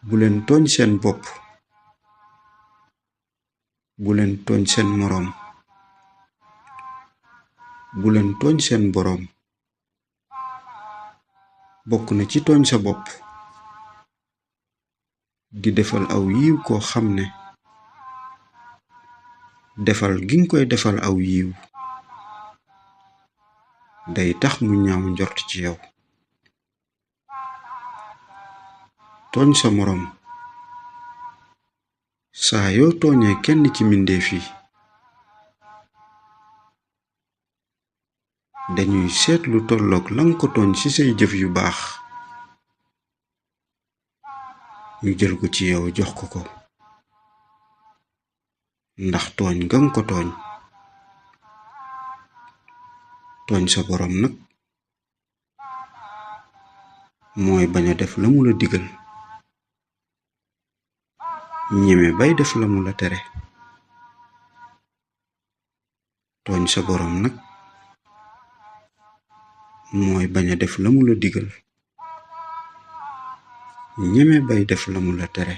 bu leen tooñ seen bopp bu leen tooñ seen moroom bu leen tooñ seen boroom bokk na ci tooñ sa bopp di defal aw yiw koo xam ne defal gi nga koy defal aw yiw day tax mu ñaaw njort ci yow. tooñ sa moroom saa yoo tooñee kenn ci mbindeef yi dañuy seet lu tolloog lan ko tooñ ci say jëf yu baax ñu jël ko ci yow jox ko ko ndax tooñ nga ko tooñ. tooñ sa boroom nag mooy bañ a def la mu la digal ñeme bay def la mu la tere. tooñ sa boroom nag mooy bañ a def la mu la digal ñeme bay def la mu la tere.